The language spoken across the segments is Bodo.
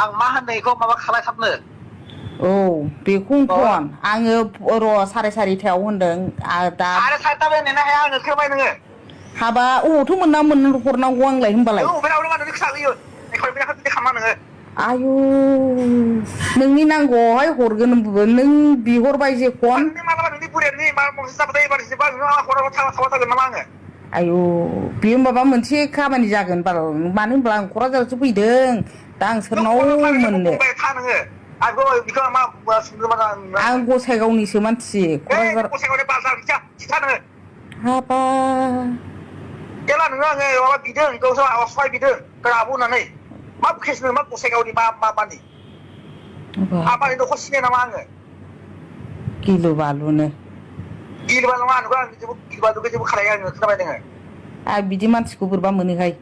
आं मा होननायखौ माबा खालायथाबनो औ बेखौनोथन आङो र' 4:30टायाव होनदों दा 4:30 नेनो हाया आङो खोबाय नोङो हाबा अबावथ' मोनना हरनांगौ आंलाय होनबालाय नों अबेनाव मानो नों सागैयो एखनबा बिदि खालामा नोङो आयु नोंनि नांगौआवहाय हरगोन नों बिहरबाय जेखन नोंनि मालाबा नोंनि बुरियानि मा मोनसे जाबाथाय एबारसिबा नों हराव थाबा थागोन नामा आङो आयु बेयो माबा मोनसे खामानि जागोन बाल मानो होनब्ला आं क'क्राझारावसो फैदों दा आं नों सोरनाव खर'आव थांनायखौ मोननो बुंबाय था नोङो आंखौ बेखौ मा सोंदों आं आङो गसाइगावनिसो मानसि क'क्राझार गसाइगावनि बाजार खिथा नोङो हाबा जेला नोङो आङो माबा बिदों गावसोर सहाय बिदों आबौ होननानै मा केस नों मा गसाइगावनि मानि आबानि न'खर सिनाय नामा आङो गिलु बालुनो गिलु बालु नङा नोंखौ आं गिलु बालुखौ जेबो खालाया आङो खोनाबाय नोङो आं बिदि मानसिखौ बोरैबा मोनोहाय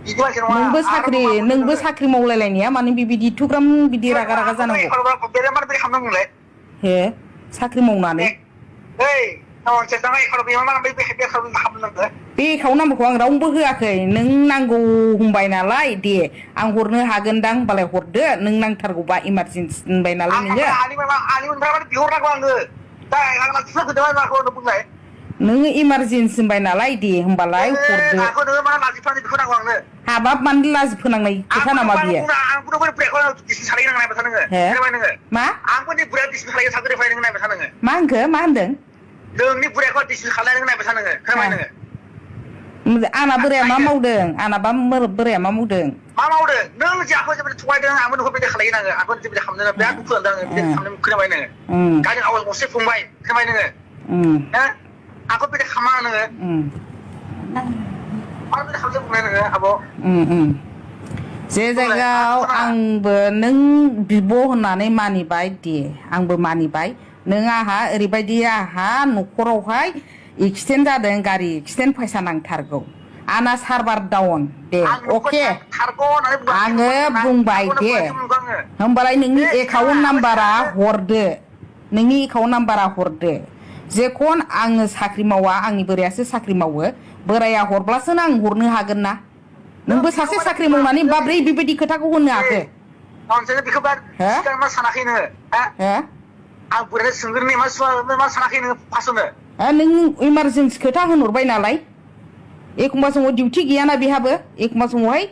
बिदि मानसि नङा आरो मा बुंदों नोंबो नोङो साख्रि मावलायलायनाया मानो बिबायदि एथ'ग्राम बिदि रागा रागा जानांगौ बेरे मानो बेरे खालामनांगौलाय हे साख्रि मावनानै बे एकाउन्ट नाम्बारखौ आं रावनोबो होआखै नों नांगौ होनबाय नालाय दे आं हरनो हागोनदां होनबालाय हरदो नों नांथारगौबा इमारजेन्सि होनबाय नालाय नोङो नोङो इमारजेन्सि होनबाय नालाय दे होनबालाय हरदो हाबाब मानो लाजि फोनांनाय खोथा नामा बियो मा मा होनदों नोंनि बुरायखौ डिसमिस खालायनो नायबाय था नोङो खोनाबाय नोङो आंना बोराया मा मावदों आंनाबा बोराया मा मावदों मा मावदों नों जे आंखौ जेबो थगायदों आंबो नोंखौ बिदि खालायो आङो आंखौ जेबो खालामदों बिराद दुखु मोनदों आङो बिदि खालामदों खोनाबाय नोङो गावनि आवाज गंसे फंबाय खोनाबाय नोङो आंखौ बिदि खालामा नोङो मानो बिदि खालामदों बुंनाय नोङो आब' जे जायगायाव आंबो नों बिब' होननानै मानिबाय दे आंबो मानिबाय नों आंहा ओरैबायदि आंहा न'खरावहाय एक्सिडेन्ट जादों गारि एक्सिडेन्ट फैसा नांथारगौ आंना सार्भार डाउन दे अके आङो बुंबाय दे होमबालाय नोंनि एकाउन्ट नाम्बारा हरदो नोंनि एकाउन्ट नाम्बारा हरदो जेखन आङो साख्रि मावा आंनि बोरायासो साख्रि मावो बोराया हरब्लासो आं हरनो हागोन ना नोंबो सासे साख्रि मावनानै माब्रै बेबायदि खोथाखौ होननो हाखो सानाखै नोङो आं बोराय सोंग्रोनि मा सानाखै नोङो फार्स्टआवनो नों इमारजेन्सि खोथा होनहरबाय नालाय एखमबा समाव डिउटि गैयाना बेहाबो एखमबा समावहाय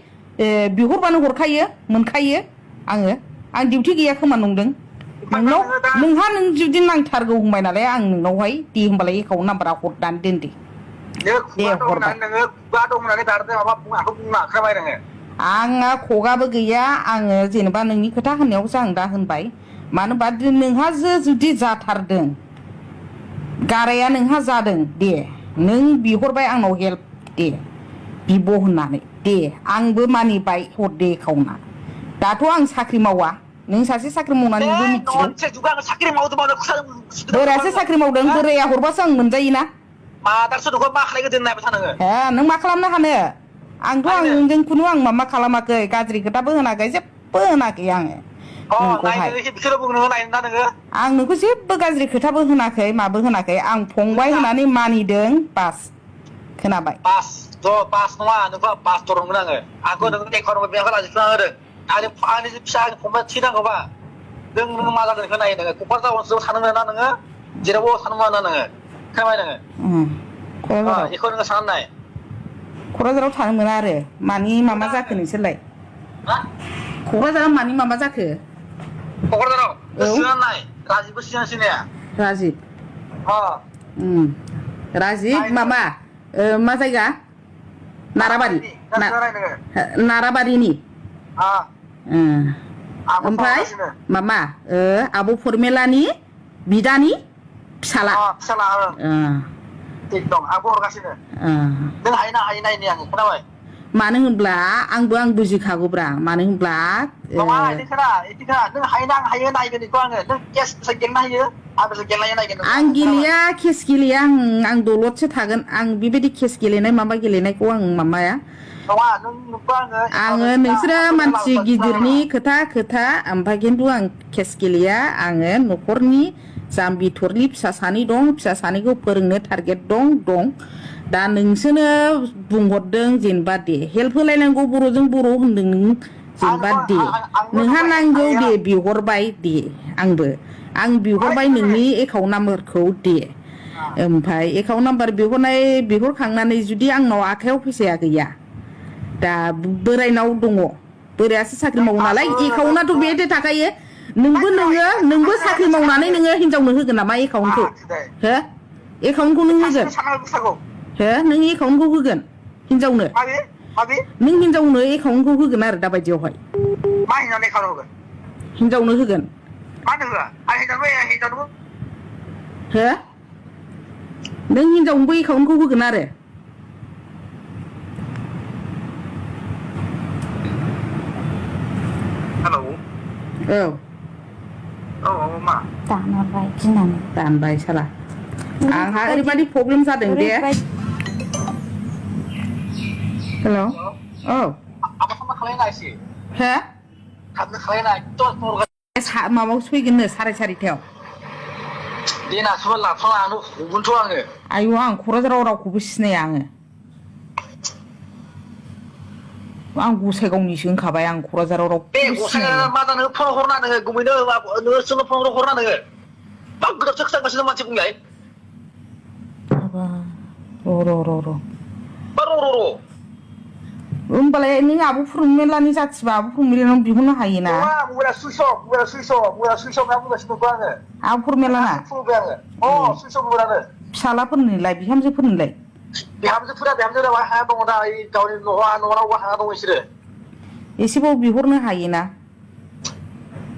बिहरबानो हरखायो मोनखायो आं डिउटि गैया खोमा नंदों नोंहा नों जुदि नांथारगौ होनबाय नालाय आं नोंनावहाय दे होमबालाय एकाउन्ट नाम्बारा हरनानै दोन दे आंहा खगाबो गैया आङो जेनेबा नोंनि खोथा होननायावसो आं दा होनबाय मानो होनबा नोंहा जुदि जाथारदों गाराया नोंहा जादों दे नों बिहरबाय आंनाव हेल्प दे बिब' होननानै दे आंबो मानिबाय हरदे एकाउन्टआ दाथ' आं साख्रि मावा नों सासे साख्रि मावनानैबो मिथिगौ बोरायासो साख्रि मावदों बोराया हरबासो आं मोनजायोना नों मा खालामनो हानो आंथ' नोंजों खुनु आं माबा खालामाखै गाज्रि खोथाबो होनाखै जेबो होनाखै आङो आं नोंखौ जेबो गाज्रि खोथाबो होनाखै माबो होनाखै आं फंबाय होननानै मानिदों बास खोनाबाय आंनि फिसा फंबाय थैनांगौबा नों मा जादों बेखौ नायो नोङो क'क्राझार ओनसोलाव थानो मोना नोङो जेरावबो थानो मोना नोङो खोनाबाय नोङो बेखौ नोङो साननाय क'क्राझाराव थानो मोना आरो मानि मामा जाखो नोंसोरलाय क'क्राझाराव मानि मामा जाखो क'क्राझाराव नाय राजिबबो सिनाया राजिब राजिब मामा मा जायगा नाराबारि नाराबारिनि ओमफ्राय मामा आब' फरमेलानि बिदानि फिसाला दं आंबो हरगासिनो नों हायो नायनो आङो खोनाबाय मानो होनब्ला आं बुजिखागौब्रा मानो होनब्ला आं गेलेया केस गेलेया आं दलदसो थागोन आं बेबायदि केस गेलेनाय माबा गेलेनायखौ आं माबाया आङो नोंसोरो मानसि गिदिरनि खोथा ओमफ्राय खिन्थु आं केस गेलेया आङो न'खरनि जाम्बि थरलि फिसा सानै दं फिसा सानैखौ फोरोंनो टारगेट दं दा नोंसोरनो बुंहरदों जेनेबा दे हेल्प होलायनांगौ बर'जों बर' होनदों नों जेनेबा दे नोंहा नांगौ दे बिहरबाय दे आंबो आं बिहरबाय नोंनि एकाउन्ट नाम्बारखौ दे ओमफ्राय एकाउन्ट नाम्बार बिहरखांनानै जुदि आंनाव आखायाव फैसाया गैया दा बोरायनाव दङ बोरायासो साख्रि मावो नालाय एकाउन्टआथ' बेदो थाखायो नोंबो साख्रि मावनानै नोङो हिनजावनो होगोन नामा एकाउन्टखौ हो एकाउन्टखौ नों होगोन हो नों एकाउन्टखौ होगोन हिनजावनो नों हिनजावनो एकाउन्टखौ होगोन आरो दा बायदियावहाय हिनजावनो होगोन हो नों हिनजावनोबो एकाउन्टखौ होगोन आरो औ मा दानहरबाय गिनानै दानबाय साला आंहा ओरैबायदि प्रब्लेम जादों दे हेल' औ हो माबायाव फैगोननो 4:30 आयु आं क'क्राझाराव रावखौबो सिनाया आं गसाइगावनिसो होनखाबाय आं क'क्राझाराव रावखौबो सिनाया मा जानो फन हरना नोङो गुमैनो नोंसोरनो फन हरना नोङो मा गोदाव सोरांगासिनो मानसि बुंलाय र' मा र' होमबालाय नों आब' फुरमिलानि जाथिबा आब' फुरमिलानाव बिहरनो हायोना मबाइला सुइस अफ होनना बुंगासिनो दं आङो आब' फुरमिलाना सुइस अफ मबाइलानो फिसालाफोरनोलाय बिहामजोफोरनोलाय बिहामजोफोरा हाया दङ दा गावनि न'आव हाया दङ बिसोरो एसेबाव बिहरनो हायोना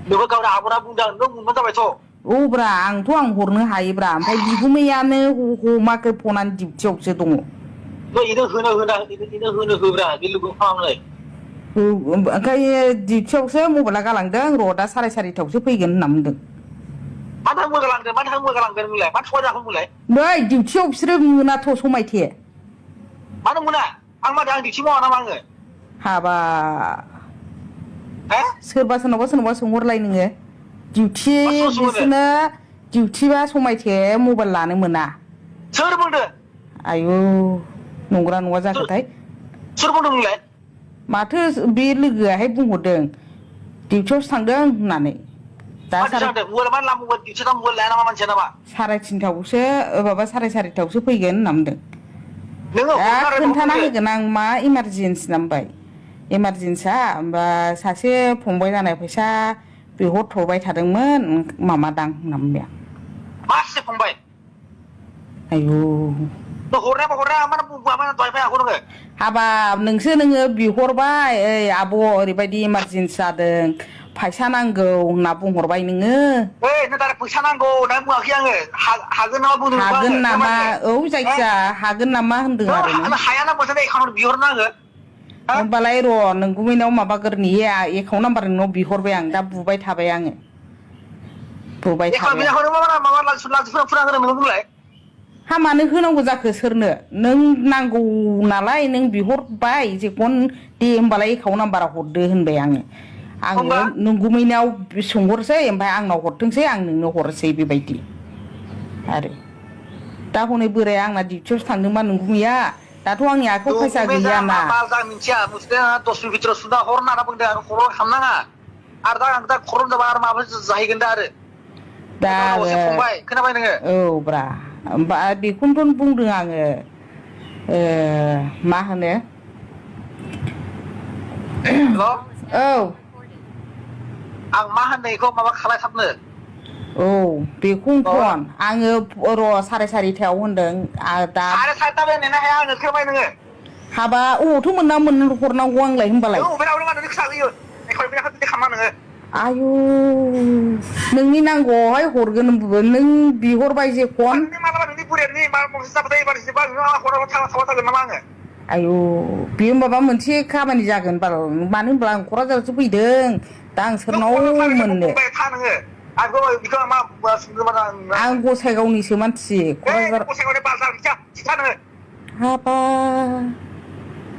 बेबो गावनि आब'ना बुंदों नों मोनबानो जाबायथ' औब्रा आं हरनो हायोब्रा ओमफ्राय बिगुमैयानो हमाखै फनानो डिउटियावसो दङ इनो होब्रा बे लोगो खालामनाय ओंखायनो डिउटियावसो मबाइला गालांदों र' दा 4:30 फैगोन होनना बुंदों मानो थांनो गालांदों नोंलाय मानो थगाय जाखो नोंलाय बै डिउटियाव बिसोरो मोनाथ' समायथे मानो मोना आं डिउटि मावा नामा आङो हाबा सोरबा सोरनावबा सोंहरलाय नोङो डिउटि बिसोरनो डिउटिबा समायथे मबाइल लानो मोना सोर बुंदों आयु नंगौना नङा जाखोथाय सोर बुंदों नोंलाय माथो बे लोगोआहाय बुंहरदों डिउटियावसो थांदों होननानै दा 3:30 माबा 4:30 फैगोन होनना बुंदों दा खोन्थाना होगोन आं मा इमारजेन्सि नामबाय इमारजेन्सिया होमबा सासे फंबाय जानाय फैसा बिहरथ'बाय थादोंमोन माबादां होनना बुंबाय आं मासे फंबाय आयु हाबाब नोङो बिहरबाय ओइ आब' ओरैबायदि इमारजेन्सि जादों फैसा नांगौ होनना बुंहरबाय नोङो फैसा नांगौ होनना बुङाखै आङो हागोन नामा बुंदों हागोन नामा औ जायखिया हागोन नामा होनदों आरो हायाना मोनसे एकाउन्ट बिहरनो आङो होमबालाय र' नोंगुमैनाव माबागोरनि एकाउन्ट नाम्बार नोंनाव बिहरबाय आं दा बुबाय थाबाय आङो हा मानो होनांगौ जाखो सोरनो नों नांगौ नालाय नों बिहरबाय जेखौनो दे होमबालाय एकाउन्ट नाम्बारा हरदो होनबाय आङो नोंगुमैनाव सोंहरसै ओमफ्राय आंनाव हरथोंसै आं नोंनो हरसै बेबायदि आरो दा हनै बोराया आंना डिउटियावसो थांदोंबा नोंगुमैया दाथ' आंनि आखायाव फैसा गैयाना मिथिया 10 मिनिट बिथोराव सुदा हर होनना बुंदों आं खर' खालामनाङा आरो दा खर' जाबा आरो माबा जाहैगोन दा आरो दा फंबाय खोनाबाय नोङो औ ब्रा होमबा बेखौनोथ' बुंदों आङो मा होनो औ आं मा होनदों बेखौ माबा खालायथाबनो औ बेखौनोथ' आङो र' 4:30 होनदों दा 4:30 नेनो हाया आङो खोनाबाय नोङो हाबा अबावथ' हरनांगौ आंलाय होनबालाय आयु नोंनि नांगौआवहाय हरगोन नों बिहरबाय जेखन आयु बेयो माबा मोनसे खामानि जागोन बाल मानो होनब्ला आं क'क्राझारावसो फैदों दा आं सोरनाव मोननो आं गसाइगावनिसो मानसि क'क्राझार हाबा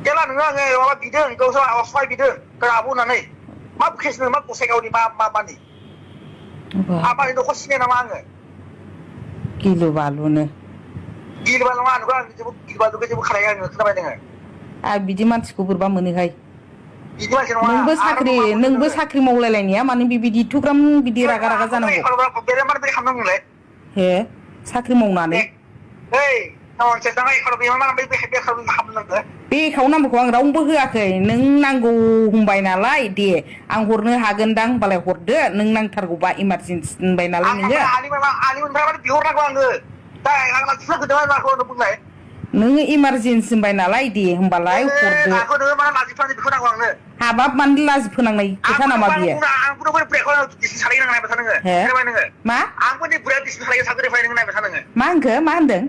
जेला नोङो आङो माबा बिदों गावसो सहाय बिदों आब' होननानै मा केस नों मा गसाइगावनि मानि आबानि न'खर सिनाय नामा आङो गिलु बालुनो नङा जेबो गिलु बालुखौ जेबो खालाया आङो खोनाबाय नोङो बिदि मानसिखौ बोरैबा मोनोहाय बिदि मानसि नङा नोंबो साख्रि मावलायलायनाया माने बिबायदि थुग्राम बिदि रागा रागा जानांगौ बेरे मार बे खालामनांगौलै हे साख्रि मावनानै बेखाव नाम्बारखौ आं रावनोबो होआखै नों नांगौ होनबाय नालाय दे आं हरनो हागोनदां होनबालाय हरदो नों नांथारगौबा इमारजेन्सि होनबाय नालाय नोङो इमारजेन्सि होनबाय नालाय दे होनबालाय हरदो हाबाब मानो लाजि फोनांनाय खोथा नामा बियो मा मा होनदों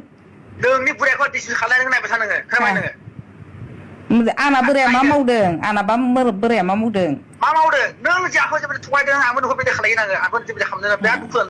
नोंनि बुरायखौ डिसमिस खालायनो नायबाय था नोङो खोनाबाय नोङो आंना बोराया मा मावदों आंनाबा बोराया मा मावदों नों जाखौ जेबो थगायदों आंबो नोंखौ बेबायदि खालायनो नाङो आंबो जेबो खालामनो बिराद दुखु